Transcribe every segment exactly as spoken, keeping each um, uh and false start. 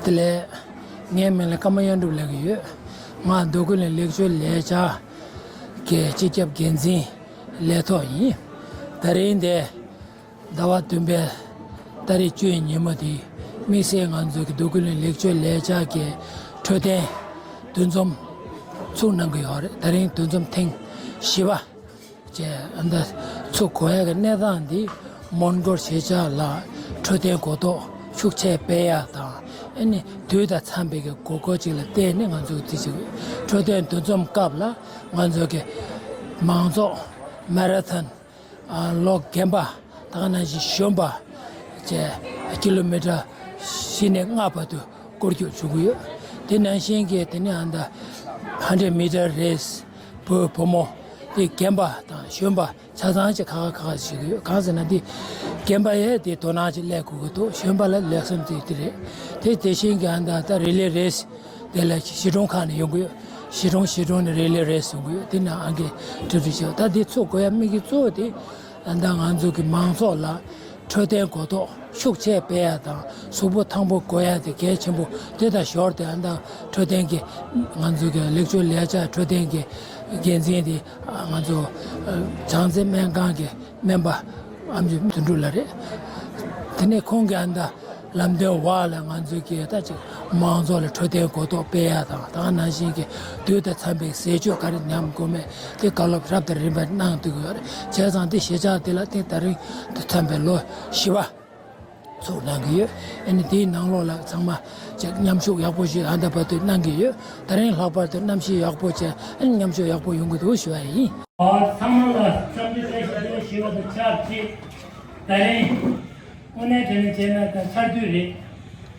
དེ་ལས་ངའི་མིང་ལ་ཀརྨ་དབྱངས་གྲུབ་ལབ་ཀྱི་ཡོད། ང་འདོད་རྒུ་གླིང་ལེགས་བཅོས་ལས་འཆར་གྱི་སྤྱི་ཁྱབ་འགན་འཛིན་ལས་ཐོག་ཡིན། ད་རིང་འདི་ཟླ་བ་བདུན་པའི་ཏ་རིག་བཅུ་ཡི་ཉིན་མོ་དེ་དམིགས་བསལ་ང་ཚོ་གི་འདོད་རྒུ་གླིང་ལེགས་བཅོས་ལས་འཆར་གྱི་འཕྲོད་བསྟེན་འདུ་འཛོམས་ཚུགས་གནང་གི་ཡོད་རེད། ད་རིང་འདུ་འཛོམས་ཐེངས་བཞི་པ་བཅས་ཨ་ད་ཚུགས་དགོས་ཡ་གི་གནས་སྟངས་འདི་མོན་གྷོ་གཞིས་ཆགས་ལ་འཕྲོད་བསྟེན་གོ་རྟོགས་ཤུགས་ཆེ་སྤེལ་ཡ་དང་ཨ་ནི་དུས་དང་འཚམས་པའི་གི་དགོས་མཁོ་ཅིག་ལ་བརྟེན་ནས་ང་ཚོས་འདི་བྱེད་ཀྱི་ཡོད། འཕྲོད་བསྟེན་འདུ་འཛོམས་སྐབས་ལ་ང་ཚོ་གི་མང་ཚོགས་མ་ར་ཐོན་ཨ་ལོ་རྒན་པ་དེ་ག་ནང་བཞིན་གཞོན་པ་བཅས་ཀི་ལོ་མི་ཊར་བཞི་ནས་ལྔ་བར་དུ་སྐོར་སྐྱོད་བྱུང་གི་ཡོད། དེ་ནང་བཞིན་གྱི་དེ་ནས་ཨ་ད་ཧན་ཌེཌ་མི་ཊར་རེས་བུ་བུ་མོ་དེ་རྒན་པ་དང་གཞོན་པ་ཆ་ཚང་ཅིག་ཁག་ཁག་ཁག་ཁག་བྱེད་ཀྱི་ཡོད། གང་ཟེར་ན་འདི་རྒན་པ་ཡས་དེ་དོ་སྣང་ཅིག་སླེབས་དགོས་ཀྱི་འདུག་གཞོན་པ་ལ་ལེགས་ཤོམ་ཅིག་དེ་རེད། དེ་དེ་བཞིན་གྱི་ཨ་ད་ད་རི་ལེ་རེས་དེ་ལ་གཞིས་གྲོང་ཁག་ནས་ཡོང་གི་ཡོད། གཞིས་གྲོང་གཞིས་གྲོང་ནས་རི་ལེ་རེས་ཡོང་གི་ཡོད། དེ་ནང་ཨང་ཀི་གྲུབ་འབྲས་ཆེ་བ་ད་འདི་ཚུགས་དགོས་ཡ་དམིགས་ཡུལ་གཙོ་བོ་དེ་ཨ་ད་ང་ཚོ་གི་མང་ཚོགས་ལ་འཕྲོད་བསྟེན་གོ་རྟོགས་ཤུགས་ཆེ་སྤེལ་ཡ་དང་གཟུགས་པོ་ཐང་པོ་དགོས་ཡ་དེ་གལ་ཆེན་པོ་དེ་དང་ཞོར་དེ་ཨ་ད་འཕྲོད་བསྟེན་གྱི་ང་ཚོ་གི་ལེགས་བཅོས་ལས་འཆར་འཕྲོད་བསྟེན་གྱི་འགན་འཛིན་དེ་ང་ཚོ་བྱང་རྩེ་སྨན་ཁང་གི་སྨན་པ་ཨམ་ཆི་དོན་གྲུབ་ལགས་རེད། དེ་ནས་ཁོང་གིས་ཨ་ད་ལམ་སྟོན་འོག་ལ་ང་ཚོས་ཀྱི་ད་ཅིག་མང་ཚོགས་ལ་འཕྲོད་བསྟེན་གོ་རྟོགས་སྤེལ་ཡ་དང་ད་ག་ནང་བཞིན་གྱི་དུས་དང་འཚམས་པའི་ཟས་སྤྱོད་ག་རེ་ཉམས་དགོས་མེད་དེ་བཀའ་སློབ་རབ་དང་རིམ་པ་གནང་བསྡད་ཀྱི་ཡོད་རེད། བྱས་ཙང་དེ་གཞིས་ཆགས་དེ་ལ་དེ་ད་རིང་དུ་ཐོན་པའི་ལོ་བཞི་པ་ཚུགས་གནང་གི་ཡོད། ཨ་ནི་དེའི་ནང་ལོགས་ལ་ཚང་མ་ཅིག་མཉམ་ཞུགས་ཡག་པོ་ཞིག་ཨ་ད་བར་དུ་གནང་གི་ཡོད། ད་རིང་ལྷག་པར་དུ་གནམ་གཤིས་ཡག་པོ་བྱས་ཨ་ནི་མཉམ་ཞུགས་ཡག་པོ་ཡོང་གི་འདུག་ཞུ་བ་ཡིན། ཨ་ཚང་མ་ལ་འཚམས་འདྲི་བཀྲ་ཤིས་བདེ་ལེགས་ཞུ་བ་དང་ཆབས་ཅིག་ད་རིང་དངོས་གནས་དྲང་གནས་བྱས་ན་ད་ཆར་དུས་རེད།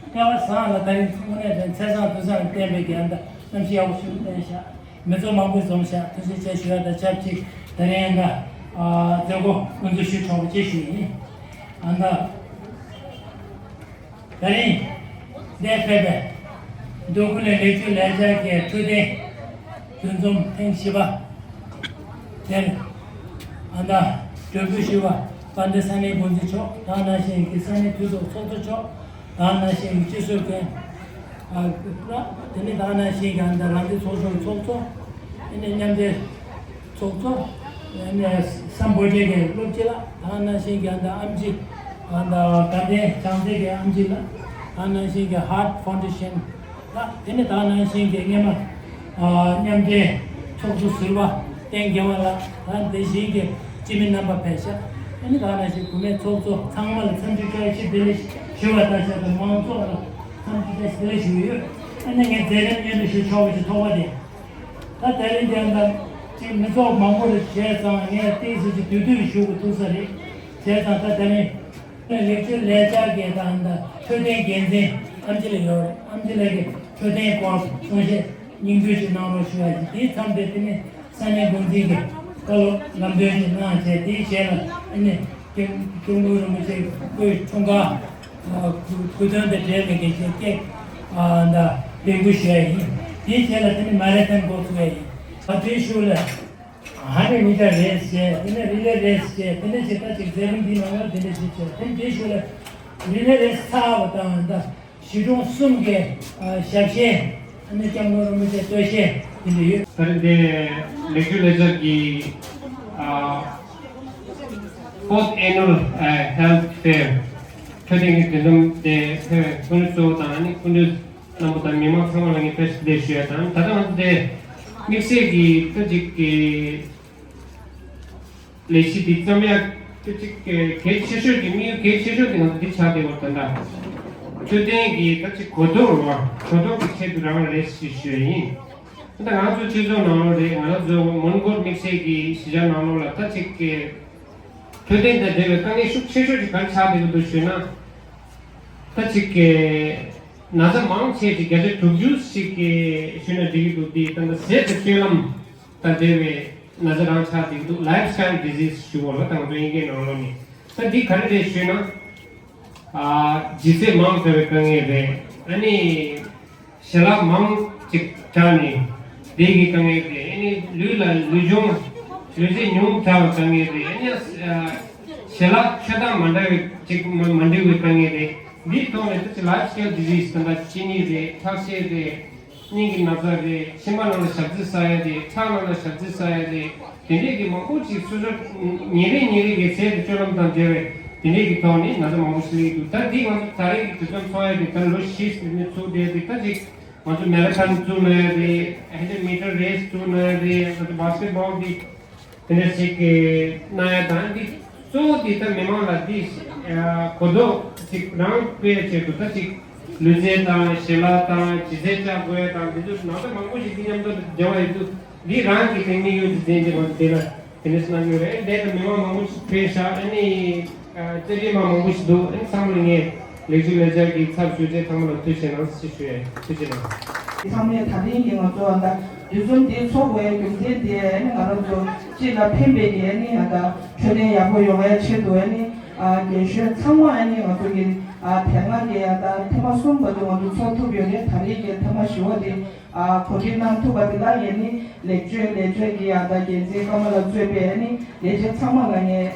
སྐལ་བ་བཟང་ལ་ད་རིང་དངོས་གནས་དྲང་གནས་ཚེས་བཟང་དུས་བཟང་བསྟན་པའི་རྒྱན་དང་གནམ་གཤིས་ཡག་པོ་ཞིག་བསྟན་ཤག་མི་ཚོགས་མང་པོས་འཛོམས་ཤག་ཐུགས་རྗེ་ཆེ་ཞུ་ཡ་དང་ཆབས་ཅིག་ད་རིང་ད་མཛད་སྒོ་དབུ་འཛུགས་ཞུ་ཆོག་པ་ཅེས་ཞུ་ཡིན། ཨ་ད། ད་རིང་འདིར་ཕེབས་པའི་འདོད་རྒུ་གླིང་ལེགས་བཅོས་ལས་འཆར་གྱི་འཕྲོད་བསྟེན་འདུ་འཛོམས་ཐེངས་བཞི་པ་དེར་ཨ་ད་གྲོས་བསྡུར་ཞུས་པ་དཔལ་ལྡན་ས་གནས་འགོ་འཛིན་མཆོག་དང་ནང་བཞིན་གྱི་ས་གནས་འཐུས་ཚོགས་ཚོགས་གཙོ་མཆོག་དང་ནང་བཞིན་གྱི་སྤྱི་ཟུར་མཁན་ཨ་དེ་ནས་དང་ནང་བཞིན་གྱི་ཨ་ད་རང་སྡེ་ཚོགས་ཆུང་ཚོགས་གཙོ་དེ་ནས་མཉམ་འབྲེལ་ཚོགས་གཙོ། ཨ་ནི་སམ་བྷོ་ཊའི་གི་སློབ་སྤྱི་ལགས་དང་ནང་བཞིན་གྱི་ཨ་ནི་ཨམ་ཆི་ཨ་ནི་དགའ་ལྡན་བྱང་རྩེ་གི་ཨམ་ཆི་ལགས་དང་ནང་བཞིན་གྱི་ཧར་ཊི་ཕའུན་ཌེ་ཤན་ལགས་དེ་ནས་དང་ནང་བཞིན་གྱི་སྔས་མ་ཨ་མཉམ་འབྲེལ་ཚོགས་གཙོ་ཟུར་པ་བསྟན་དགེ་བ་ལགས་དང་དེ་བཞིན་གྱི་སྤྱི་མི་རྣམ་པ་ཕེབས་ཤག་ཨ་ནི་དང་ནང་བཞིན་བུད་མེད་ཚོགས་གཙོ་ཚང་མ་ལ་འཚམས་འདྲི་བཀྲ་ཤིས་བདེ་ལེགས་ཞུ་བ་དང་ཆབས་ཅིག་མང་ཚོགས་ལ་འཚམས་འདྲི་བཀྲ་ཤིས་བདེ་ལེགས་ཞུ་གི་ཡོད། ཨ་ནི་ངས་མཛད་རིམ་སྙན་སྒྲོན་ཞུ་ཆོག་པ་ཅིག་ཐོག་པ་དེ། ད་དེ་རིང་དེ་འདྲ་ཅིག་མི་ཚོགས་མང་པོ་རེ་བྱས་ཙང་ངས་ཏོག་ཙམ་ཅིག་དུས་དུས་ཞུ་དགོས་ཐུག་ས་རེད། བྱས་ཙང་ད་དེ་རིང་ལེགས་བཅོས་ལས་འཆར་གྱི་ད་ད་འཕྲོད་བསྟེན་འགན་འཛིན་ཨམ་ཆི་ལགས་ཡོད་རེད། ཨམ་ཆི་ལགས་ཀྱིས་འཕྲོད་བསྟེན་སྐོར་གསུང་བཤད་སྙིང་བསྡུས་ཅིག་གནང་རོགས་ཞུ་བ་ཡིན། དེའི་མཚམས་དེ་དེ་ནས་ས་གནས་འགོ་འཛིན་གྱིས་བཀའ་སློབ་ལམ་སྟོན་ཞིག་གནང་བྱས་དེའི་རྗེས་ལ་ཨ་ནི་སྐྱབས་སྐྱབས་མགོན་རིན་པོ་ཆེ་སྐུའི་འཁྲུངས་སྐར་གོ་སྟོན་དང་འབྲེལ་བའི་གི་ཅིག་ཀེག་ཨ་ད་འབོད་སྐུལ་ཞུ་ཡ་ཡིན། དེའི་རྗེས་ལ་དེ་ནི་མ་ར་ཐོན་འགོ་ཚུགས་ཡ་ཡིན། ད་དེའི་ཤུལ་ལ་ཧན་ཌེཌ་མི་ཊར་རེས་བྱས་དེ་ནས་རི་ལེ་རེས་བྱས་དེ་ནས་ཅིག་ད་ཅིག་མཛད་རིམ་འདིའི་ནང་ལ་དེ་འདྲ་ཅིག་བྱས་དེ་ནས་དེའི་ཤུལ་ལ་རི་ལེ་རེས་ཚར་བ་དང་ད་གཞིས་གྲོང་གསུམ་གྱི་ཨ་ཞབས་ཞུ་ཨ་ནི་སྐྱབས་མགོན་རིན་པོ་ཆེ་བསྟོད་བཤད་དེ་འདྲ་ཡོད། ད་རེས་འདི་ལེགས་བཅོས་ལས་འཆར་གྱི་ཨ། Fourth Annual, uh, Health Fair འཕྲོད་བསྟེན་གྱི་འདུ་འཛོམས་དེ་ཕེབས་པའི་སྐུ་མགྲོན་གཙོ་བོ་དང་ཨ་ནི་སྐུ་མགྲོན་རྣམ་པ་དང་མི་མང་ཚང་མ་ལ་ངས་བཀྲ་ཤིས་བདེ་ལེགས་ཞུ་ཡ་དང་། ད་ལྟ་ང་ཚོ་དེ་དམིགས་བསལ་གྱི་ད་ཅིག་གི་ལས་གཞི་འདི་བརྩམ་ཡ་ད་ཅིག་གལ་ཆེ་ཤོས་ཀྱི་དམིགས་ཡུལ་གལ་ཆེ་ཤོས་དེ་ང་ཚོ་འདི་ཆགས་བསྡད་ཡོད་རེད། ད་ལྟ་འཕྲོད་བསྟེན་གྱི་ད་ཅིག་གོ་རྟོགས་རེད་བ། གོ་རྟོགས་ཀྱི་ཆེད་དུ་རང་རེད་ཞེས་ཞུ་ཡ་ཡིན། ད་ང་ཚོ་སྤྱི་ཚོགས་ནང་ལོགས་རེད། ང་རང་ཚོ་མོན་གྷོ་དམིགས་བསལ་གྱི་གཞིས་ཆགས་ནང་ལོགས་ལ་ད་ཅིག་གི་འཕྲོད་བསྟེན་དང་འབྲེལ་བའི་དཀའ་ངལ་ཤུགས་ཆེ་ཤོས་ཅིག་ག་རེ་ཆགས་བསྡད་ཀྱི་འདུག་ཞུས་ན། ད་ཅིག་གི་ན་ཚ་མང་ཆེ་ཅིག་བརྒྱ་ཆ་དྲུག་ཅུ་ཞིག་གི་ཞུས་ན་འགྲིག་གི་འདུག་འདི་ད་ལྟ་ཟས་དང་སྤྱོད་ལམ་དང་འབྲེལ་བའི་ན་ཚ་རང་ཆགས་བསྡད་ཀྱི་འདུག lifestyle disease ཞུ་བ་ལ་ད་ང་ཚོ་དབྱིན་སྐད་ནང་ལོགས་ནས། ད་འདི་ག་རེ་རེད་ཞུས་ན། ཨ་ལྗིད་ཚད་མང་དྲགས་པའི་དཀའ་ངལ་རེད། ཨ་ནི་ཞལ་ལག་མང་ཅིག་དྲགས་ནས་དེ་གི་དཀའ་ངལ་རེད། ཨ་ནི་ལུས་ལ་ལུས་སྦྱོང་ལུས་རྩལ་ཉུང་དྲགས་པའི་དཀའ་ངལ་རེད། ཨ་ནི་ཨ་ཞལ་ལག་ཆགས་སྟངས་མ་འདྲ་བའི་ཅིག་མ་མ་འགྲིག་པའི་དཀའ་ངལ་རེད། འདིའི་ཐོག་ནས་ད་ཅི་ལའིཕ་སི་ཀེལ་ཌི་ཟིས་ད་ལྟ་གཅིན་སྙི་རེད། ཁྲག་ཤེད་རེད། སྙིང་གི་ན་ཚ་རེད། མཆིན་པ་ནང་ལ་ཞག་རྩི་ཟ་ཡ་རེད། ཁྲག་ནང་ལ་ཞག་རྩི་ཟ་ཡ་རེད། དེ་འདྲས་ཀྱི་མང་པོ་ཅིག་སོ་སོ་ཉིན་རེ་ཉིན་རེ་གི་ཚེ་གི་སྤྱོད་ལམ་དང་འབྲེལ་བའི་དེ་འདྲས་ཀྱི་ཐོག་ནས་ན་ཚ་མང་པོ་ཞིག་སླེབས་ཀྱི་འདུག་ད་འདི་ང་ཚོ་ད་རེས་ཀྱི་དུས་ཚོད་ཚོགས་ཡ་དེ་ད་ལོ་བཞི་ནས་ཚུགས་བསྡད་དེ། ད་ཅིག་ང་ཚོ་མེ་ར་ཐོན་བཙུགས་གནང་ཡ་རེད། ཧན་ཌེཌ་མི་ཊར་རེས་བཙུགས་གནང་ཡ་རེད། ང་ཚོ་བྷ་སི་ཀེ་ཊི་བྷོལ་འདི་དེ་འདྲ་ཞིག་གི་གནང་ཡ་དང་། འདི་གཙོ་བོ་འདི་ད་མི་མང་ལ་འདི་གོ་རྟོགས་ཅིག་རང་སྤེལ་ཆེད་དུ། ད་ཅིག་ལུས་རྩལ་དང་ཞལ་ལག་དང་ལྗིད་ཚད་བཅག་དགོས་ཡ་དང་། འདི་ཚོ་ནང་པ་མང་པོ་ཞིག་འདི་མཉམ་དུ་འབྲེལ་བ་ཡོད་དུས། འདི་རང་གི་དེ་དམིགས་ཡུལ་དེ་འཛིན་བྱེད་པ་དེ་ལ་དེ་འདྲ་གནང་གི་ཡོད་རེད། འདི་ལ་མི་མང་མང་པོ་ཞིག་ཕེབས་ཤག་ཨ་ནི་རྩེད་འགྲན་མ་མང་པོ་ཞིག་འདུག་ཨ་ནི་ཚང་མ་ལ་ངས་ལེགས་བཅོས་ལས་འཆར་གྱི་ཚབ་ཞུས་ཏེ་ཚང་མ་ལ་ཐུགས་རྗེ་གནང་ཞེས་ཞུ་ཡ་ཡིན། ཐུགས་རྗེ་གནང་། ཚང་མས་ད་རིང་གི་ང་ཚོ་ད་དུས་གསུམ་འདི་ཚོགས་དགོས་རྒྱུ་མཚན་དེ་ཨ་ནི་ང་རང་ཚོ་སྤྱི་ལ་ཕན་པའི་གི་ཨ་ནི་ཡང་ད་འཕྲོད་བསྟེན་ཡག་པོ་ཡོང་བའི་ཆེད་དུ། ཨ་ནི་རྒན་གཞོན་ཚང་མ་ཨ་ནི་ང་ཚོ་གི་དེ་སྔ་གི་ཡང་ད་ཐེངས་མ་གསུམ་བར་དུ་ང་ཚོ་ཚོགས་ཐུབ་ཡོད་རེད། ད་རེས་ཀྱི་ཐེངས་མ་བཞི་པ་དེ་གོ་སྒྲིག་གནང་ཐུབ་པ་དེ་ལ་ཡ་ནི་ལེགས་བཅོས་ལས་བྱེད་ཀྱི་ཡང་ད་འགན་འཛིན་ཀརྨ་ལགས་གཙོས་པའི་ཨ་ནི་ལས་བྱེད་ཚང་མ་ལ་ངས་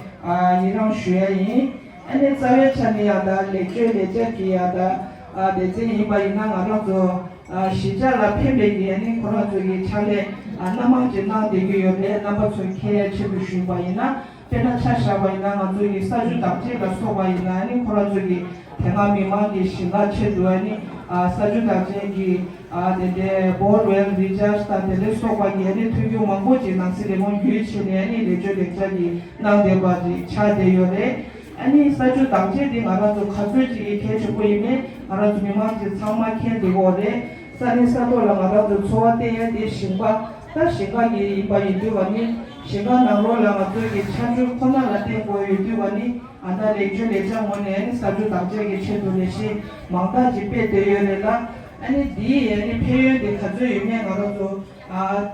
ཡི་རང་ཞུ་ཡ་ཡིན། ཨ་ནི་རྩ་བའི་ཆ་ནས་ཡང་ད་ལེགས་བཅོས་ལས་བྱེད་ཀྱི་ཡང་ད་སྡེ་ཚན་ཡིན་པ་ཡིན་ན་ང་རང་ཚོ་གཞིས་ཆགས་ལ་ཕན་པའི་གི་ཨ་ནི་ཁོ་རང་ཚོ་གི་ཕྱག་ལས་སྣ་མང་ཅིག་གནང་བསྡད་ཀྱི་ཡོད་རེད། རྣམ་པ་ཚོ་མཁྱེན་ཡ་ཆེད་དུ་ཞུས་པ་ཡིན་ན། དཔེར་ན་ཆ་བཞག་པ་ཡིན་ན་ང་ཚོ་གི་ས་ཆུ་བདག་གཅེས་ལ་སོགས་པ་ཡིན་ན་ཨ་ནི་ཁོ་རང་ཚོ་གི་དེ་སྔ་མི་མང་གི་ཞིང་ཁ་ཆེད་དུ་ཨ་ནི་ས་ཆུ་བདག་གཅེས་ཀྱི་དེ་འདྲའི་བོར་ཝེལ་རི་ཅར་ཇི་དང་དེ་ལས་སོགས་པ་གི་ཨ་ནི་མཐུན་འགྱུར་མང་པོ་ཅིག་ནང་སྲིད་ལས་ཁུངས་བརྒྱུད་བྱས་ནས་ཨ་ནི་ལེགས་བཅོས་ལེགས་ཆ་གི་གནང་བསྡད་པ་ཅིག་ཆགས་བསྡད་ཡོད་རེད། ཨ་ནི་ས་ཆུ་བདག་གཅེས་འདི་ང་རང་ཚོ་ག་ཚོད་ཅིག་གི་གལ་ཆེན་པོ་ཡིན་མིན་ང་རང་ཚོ་མི་མང་ཅིག་ཚང་མ་མཁྱེན་བསྡད་ཡོད་རེད། ས་གནས་ས་ཐོག་ལ་ང་རང་ཚོ་འཚོ་བ་བསྟེན་ཡ་དེ་ཞིང་པ། ད་ཞིང་ཁ་གི་ཡིན་པ་ཡིན་དུས་བ་ནི་ཞིང་ཁ་ནང་ལོགས་ལ་ང་ཚོ་གི་ཆར་ཆུ་ཁོ་ན་ལ་བརྟེན་དགོས་ཡོད་དུས་བ་ནི་ཨ་ད་ལེགས་བཅོས་ལས་འཆར་ངོས་ནས་ཨ་ནི་ས་ཆུ་བདག་གཅེས་ཀྱི་ཆེད་དུ་ལས་གཞི་མང་དག་ཅིག་སྤེལ་བསྡད་ཡོད་རེད་ལ། ཨ་ནི་འདིའི་ཨ་ནི་ཕན་ཡོན་དེ་ག་ཚོད་ཡོད་མེད་ང་རང་ཚོ་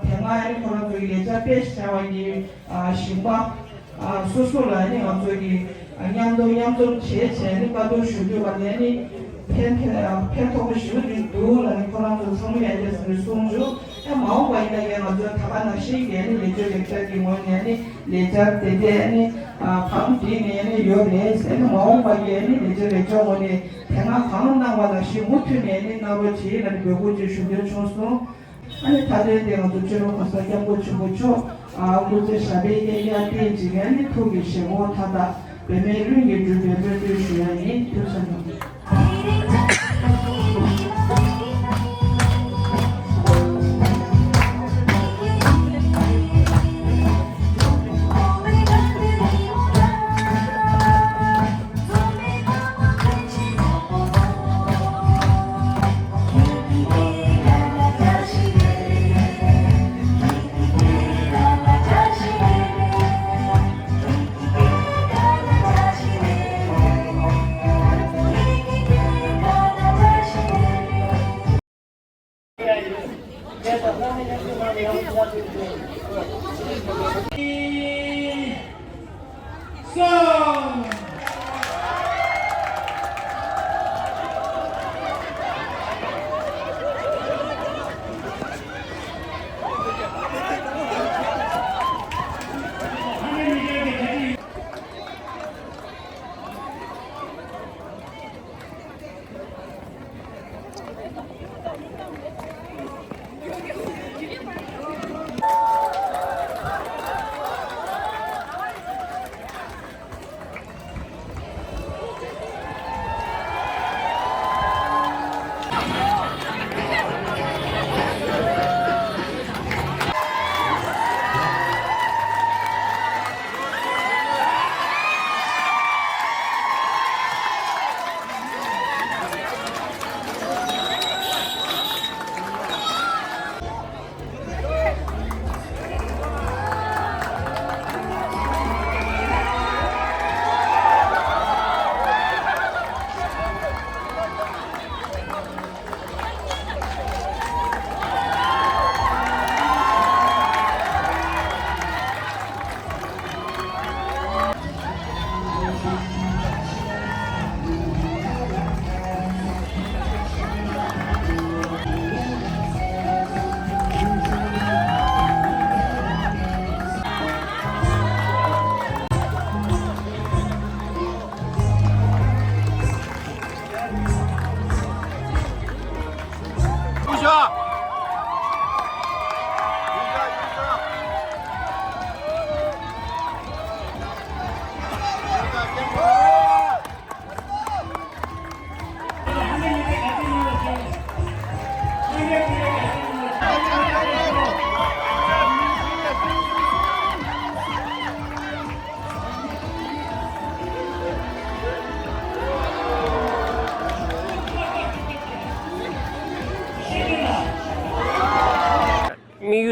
དེ་སྔ་ཨ་ནི་ཁོ་རང་ཚོ་གི་ལས་འཆར་དཔེ་བཞག་པ་གི་ཞིང་པ་སོ་སོ་ལ་ཨ་ནི་ང་ཚོ་གི་མཉམ་དུ་མཉམ་འཛོམས་བྱས་བྱས་ནས་བཀའ་བསྡུར་ཞུ་དུས་བ་ནས་ནི་ཕན་ཕན་ཕན་ཐོགས་པོ་ཞེ་པོ་ཅིག་འདུག་ལ་ནི་ཁོ་རང་ཚོ་ཚང་མས་ཨ་ནི་གསུངས་བྱུང་། ཨ་མ་འོངས་པ་ཡིན་ན་ཡང་ང་ཚོ་ད་ག་ནང་བཞིན་གྱི་ཨ་ནི་ལས་བཅོས་ལེགས་ཆ་གི་ངོས་ནས་ཨ་ནི་ལས་འཆར་དེ་འདྲས་ཨ་ནི་གང་བསྒྲིགས་ནས་ཨ་ནི་ཡོད་རེད། ཨ་ནི་མ་འོངས་པ་ཡི་ཨ་ནི་ལས་བཅོས་ལེགས་ཆ་ངོས་ནས་དེ་སྔ་གང་གནང་བ་ནང་བཞིན་མུ་མཐུད་ནས་ཨ་ནི་གནང་རོགས་གྱིས་ལ་ནི་འབོད་སྐུལ་ཅིག་ཞུ་འདོད་བྱུང་སོང་། ཨ་ནི་མཐའ་དོན་དེ་ང་ཚོ་སྤྱི་ནོར་གོང་ས་སྐྱབས་མགོན་ཆེན་པོ་མཆོག་ཨ་སྐུ་ཚེ་ཞབས་པད་བསྐལ་བརྒྱར་བརྟན་ཅིང་ཨ་ནི་ཐུགས་ཀྱི་བཞེད་དགོངས་མཐའ་དག་འབད་མེད་ལྷུན་གྱིས་འགྲུབ་པའི་སྨོན་འདུན་ཞུ་ཡ་ཡིན། ཐུགས་རྗེ་གནང་།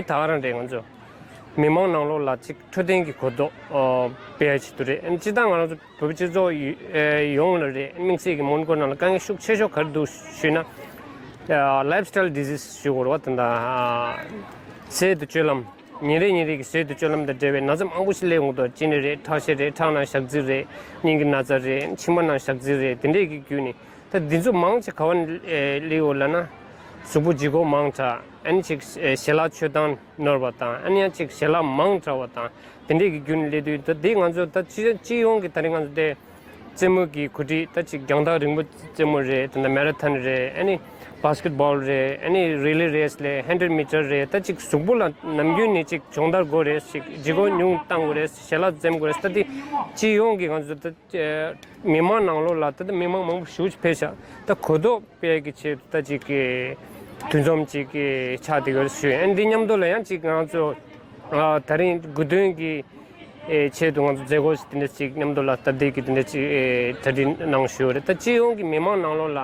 ད་ག་རང་རེད། ང་ཚོ་མི་མང་ནང་ལོགས་ལ་ཅིག་འཕྲོད་བསྟེན་གྱི་གོ་རྟོགས་ཨ་སྤེལ་ཡ་ཆེད་དུ་རེད། ཨ་ནི་སྤྱིར་བཏང་ང་རང་ཚོ་བོད་པའི་སྤྱི་ཚོགས་ཡོ་ཨ་ཡོངས་ལ་རེད། དམིགས་བསལ་གྱི་མོན་གྷོ་ནང་ལ་དཀའ་ངལ་ཤུགས་ཆེ་ཤོས་ག་རེ་འདུག་ཞུས་ན། ཨ་ལའིབ་སི་ཊའིལ་ཌི་ཟིས་ཞུ་དགོས་རེད་བ། ད་ལྟ་ཨ་ཟས་དང་སྤྱོད་ལམ། ཉིན་རེ་ཉིན་རེ་གི་ཟས་དང་སྤྱོད་ལམ་དང་འབྲེལ་བའི་ན་ཚ་མང་པོ་ཞིག་སླེབས་ཡོང་གི་འདུག་ཅི་ནས་རེད། ཁྲག་ཤེད་རེད། ཁྲག་ནང་ཞག་རྩི་རེད། སྙིང་གི་ན་ཚ་རེད། མཆིན་པ་ནང་ཞག་རྩི་རེད། དེ་འདྲས་ཀྱི་བརྒྱུད་ནས། ད་འདི་ཚོ་མང་ཆེ་ག་བ་ནས་སླེབས་ཡོད་ལབ་ན། གཟུགས་པོ་ལྗིད་ཁོག་མང་དྲགས། ཨ་ནི་ཅིག་ཞལ་ལག་མཆོད་སྟངས་ནོར་བ་དང་། ཨ་ནི་ཡང་ཅིག་ཞལ་ལག་མང་དྲགས་པ་དང་། དེ་འདྲས་ཀྱི་བརྒྱུད་ནས་སླེབས་དུས། ད་འདི་ང་ཚོ་ད་སྤྱི་སྤྱི་ཡོངས་ཀྱི་ད་རིང་ང་ཚོ་དེ་རྩེད་མོ་གི་གོ་སྒྲིག་ད་ཅིག་རྒྱང་ཐག་རིང་པོ་རྩེད་མོ་རེད། ད་ལྟ་མེ་ར་ཐོན་རེད། ཨ་ནི་བྷ་སི་ཀེཊ་བྷོལ་རེད། ཨ་ནི་རི་ལེ་རེས་ལས་ཧན་ཌེཌ་མི་ཊར་རེད། ད་ཅིག་གཟུགས་པོ་ལ་ནམ་རྒྱུན་ནས་ཅིག་སྦྱོང་བརྡར་དགོས་རེད། ཅིག་ལྗིད་ཁོག་ཉུང་བཏང་དགོས་རེད། ཞལ་ལག་འཛེམ་དགོས་རེད། ད་འདི་སྤྱི་ཡོངས་ཀྱི་ང་ཚོ་ད་མི་མང་ནང་ལོགས་ལ་ད་ལྟ་མི་མང་མང་པོ་ཞེ་པོ་ཅིག་ཕེབས་ཤག་ད་གོ་རྟོགས་སྤེལ་གྱི་ཆེད་དུ་ད་ཅིག་གི་འདུ་འཛོམས་ཅིག་གི་ཆགས་བསྡད་ཡོད་ཞུ། ཨ་ནི་འདི་མཉམ་དུ་ལ་ཡང་ཅིག་ང་ཚོ་ཨ་ད་རིང་དགུ་སྟོན་གྱི་ཨེ་ཆེད་དུ་ང་ཚོ་མཛད་སྒོ་ཞིག་དེ་འདྲ་ཅིག་མཉམ་དུ་ལ་སྟབས་བདེ་གི་དེ་འདྲ་ཅིག་ཨེ་གྲ་སྒྲིག་གནང་ཞུ་ཡོད་རེད། ད་སྤྱི་ཡོངས་ཀྱི་མི་མང་ནང་ལོགས་ལ་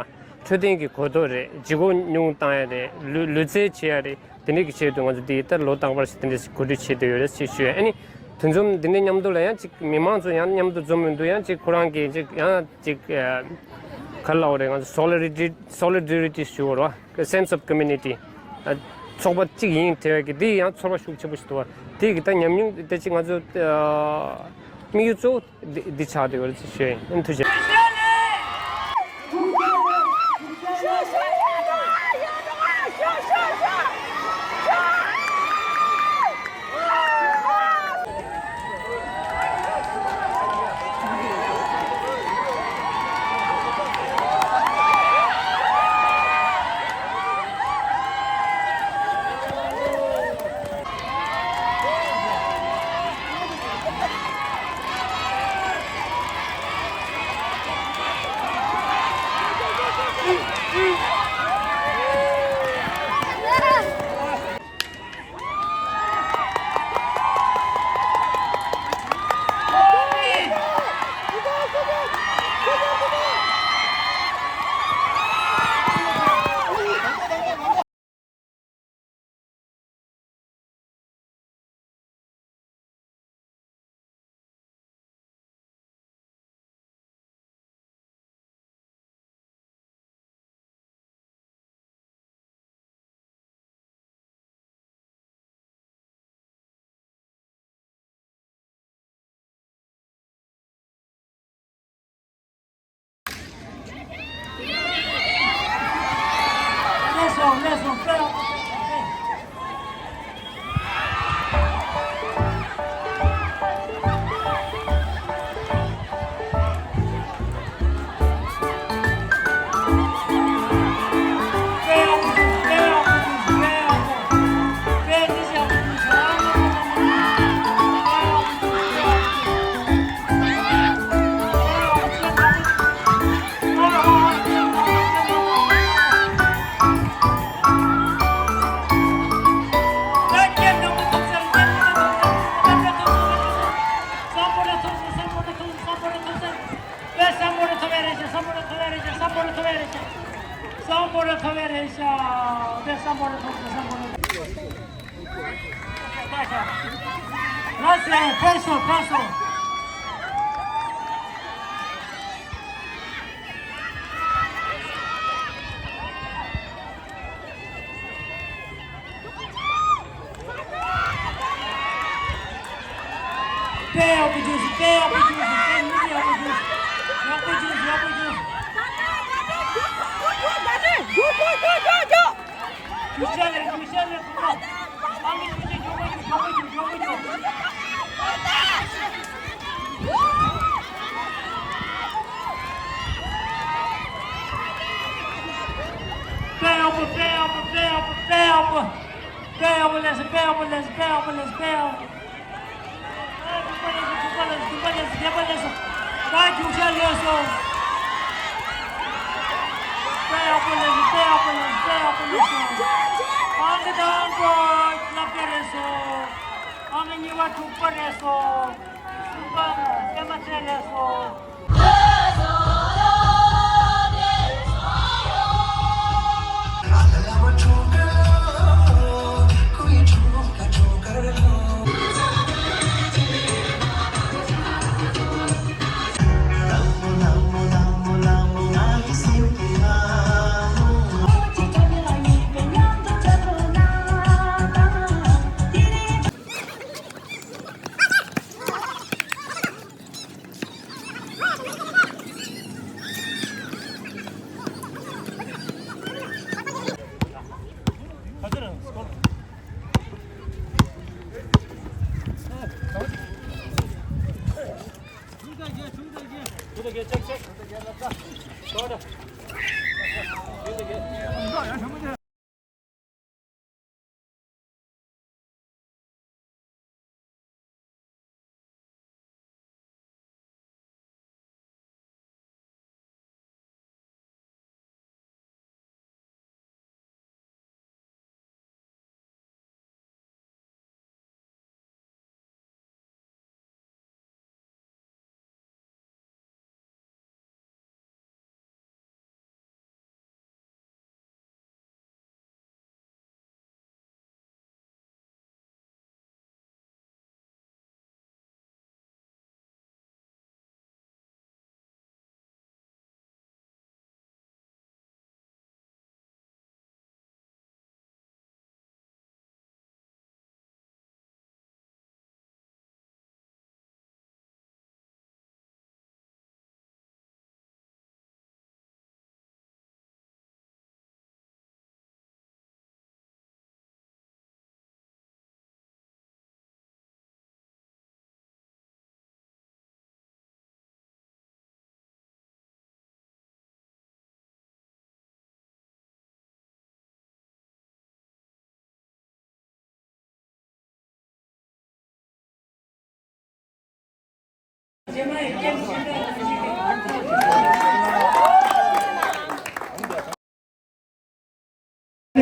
འཕྲོད་བསྟེན་གྱི་གོ་རྟོགས་རེད། ལྗིད་ཁོག་ཉུང་བཏང་ཡ་རེད། ལུས་ལུས་རྩལ་བྱེད་ཡ་རེད། དེ་འདྲ་གི་ཆེད་དུ་ང་ཚོ་འདི་ལྟར་ལོ་རྟག་པར་ཞིག་དེ་འདྲ་ཞིག་གོ་སྒྲིག་བྱེད་བསྡད་ཡོད་རེད་ཅེས་ཞུ་ཡ། ཨ་ནི་དུས་འཛོམས་འདི་འདྲའི་མཉམ་དུ་ལ་ཡང་ཅིག་མི་མང་ཚོ་ཡང་མཉམ་དུ་འཛོམས་ཡོང་དུས་ཡང་ཅིག་ཁོ་རང་གིས་ཅིག་ཡང་ཅིག་ཨ་ག་རེ་ལབ་དགོས་རེད། ང་ཚོ་སོ་ལི་ཌི་སོ་ལི་ཌི་རི་ཊི་ཞུ་དགོས་རེད་བ། སེན་སི་ཨོཕ་ཀོ་མུ་ནི་ཊི། ཚོགས་པ་གཅིག་ཡིན་དེ་བས་ཀྱི་འདི་ཡང་ཚོར་བ་ཤུགས་ཆེན་པོ་ཞིག་འདུག་བ། དེ་གི་ད་ཉམས་མྱོང་དེ་ཅིག་ང་ཚོ་ཨ་དམིགས་ཡུལ་གཙོ་བོ་འདི་འདི་ཆགས་བསྡད་ཡོད་རེད་ཅེས་ཞུ་ཡ་ཡིན། ཐུགས་རྗེ་ཆེ། ལགས་སེ། ཕེབས་སོང་། ཕེབས་སོང་། དཔེ་ཡག་པོ་བྱུང་སོང་། དཔེ་ཡག་པོ་བྱུང་སོང་། དཔེ་མི་ཡག་པོ་བྱུང་སོང་། ཡག་པོ་བྱུང་སོང་། ཡག་པོ་བྱུང་སོང་། རྒྱུག་ཤར་ལས། རྒྱུག་ཤར་ལས། ཨ་མི་ཆུ་ཆེ་མགྱོགས་པོ་བྱུང་། མགྱོགས་པོ་བྱུང་། མགྱོགས་པོ་བྱུང་། དཔེ་ཡག་པོ། དཔེ་ཡག་པོ། དཔེ་ཡག་པོ། དཔེ་ཡག་པོ། དཔེ་ཡག་པོ་ལས་སོང་། དཔེ་ཡག་པོ་ལས་སོང་། དཔེ་ཡག་པོ་ལས་སོང་། དཔེ་ཡག་པོ། ཨ་དྲུག་པ་ལས་སོང་། དྲུག་པ་ལས་སོང་། བརྒྱད་པ་ལས་སོང་། ད་རྒྱུག་ཤར་ལས་སོང་། དཔེ་ཡག་པོ་ལས་སོང་། དཔེ་ཡག་པོ་ལས་སོང་། དཔེ་ཡག་པོ་ལས་སོང་། ཨང་ཀི་དང་པོ་ལྔ་བརྒྱ་རེད་སོང་། ཨང་ཀི་གཉིས་པ་དྲུག་པ་རེད་སོང་། གསུམ་པ་པད་མ་ཚེ་རེད་སོང་།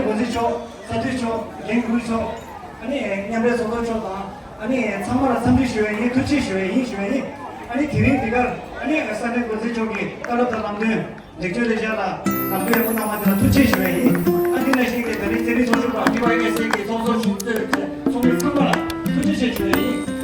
འགོ་འཛིན་མཆོག་ས་འཐུས་མཆོག་འགན་འཁུར་མཆོག་ཨ་ནི་མཉམ་འབྲེལ་ཚོགས་གཙོ་མཆོག་དང་ཨ་ནི་ཚང་མ་ལ་འཚམས་འདྲི་ཞུ་བ་ཡིན། ཐུགས་རྗེ་ཆེ་ཞུ་བ་ཡིན་ཞུ་བ་ཡིན། ཨ་ནི་དེ་རིང་འདི་གར་ཨ་ནི་ས་གནས་འགོ་འཛིན་མཆོག་གི་བཀའ་སློབ་དང་ལམ་སྟོན། ལེགས་བཅོས་ལས་འཆར་ལ་ལམ་སྟོན་ཡག་པོ་གནང་བ་དེ་ལ་ཐུགས་རྗེ་ཆེ་ཞུ་བ་ཡིན། ཨ་འདི་ནང་བཞིན་གྱི་ད་རིང་རྩེད་རིགས་ཚོགས་ཞུགས་པ་ཊི་ཝའི་ཨེས་ཨེ་གི་ཚོགས་གཙོ་ཞུ་གཙོས་ཚོགས་མི་ཚང་མ་ལ་ཐུགས་རྗེ་ཆེ་ཞུ་བ་ཡིན།